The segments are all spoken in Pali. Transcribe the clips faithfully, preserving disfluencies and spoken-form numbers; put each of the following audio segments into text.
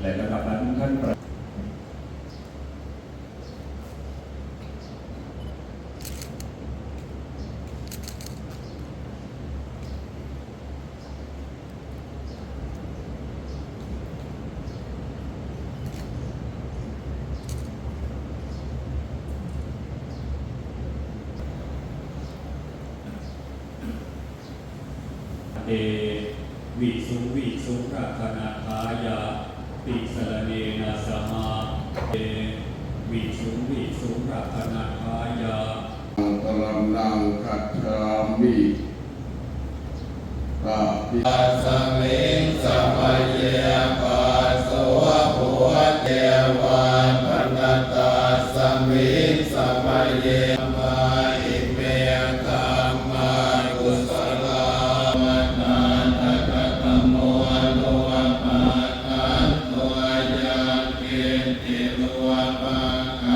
และลำดับนั้นท่านประ te visuṃ visuṃ rakkhaṇatthāya tisaraṇena saha. Te visuṃ visuṃ rakkhaṇatthāya. Saraṇaṃ gacchāmi. Ati- Tasmiṃ samaye phasso bhūte vā pana tasmiṃ samaye. Ime dhammā kusalā. Tattha katamo rūpakkhandho yaṅkiñci rūpaṃ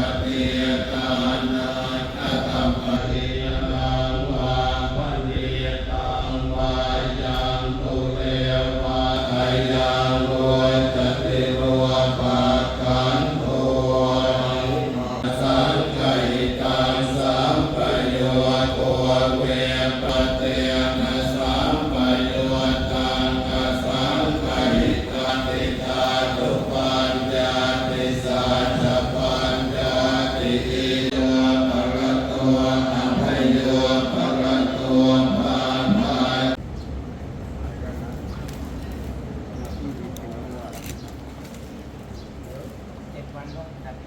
atītānāgatapaccuppannaṃ vā paccuppannā vā yaṃ dūre vā. Ayaṃ vuccati rūpakkhandho. Saṅgahitaṃ sampayutto vippattena sampayuttaṃ asaṅgahitaṃ. Dhātu pañcāti sacca pañcāti. Iñño parato appayo parato pahā. เจ็ดวันก็กลับไป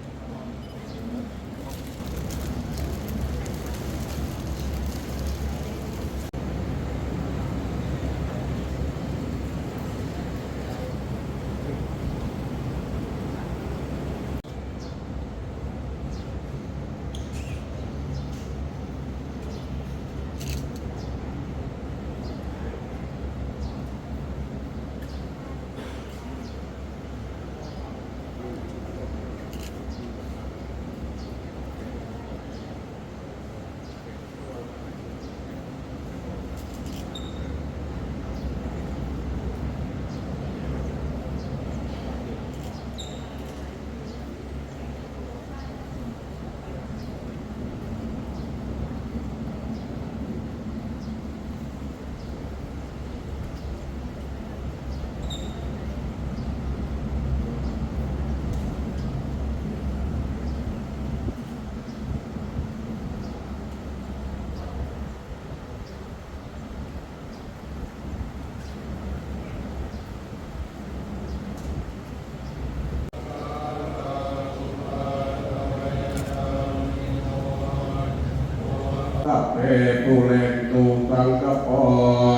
Sabbe pūrentu saṅkappā.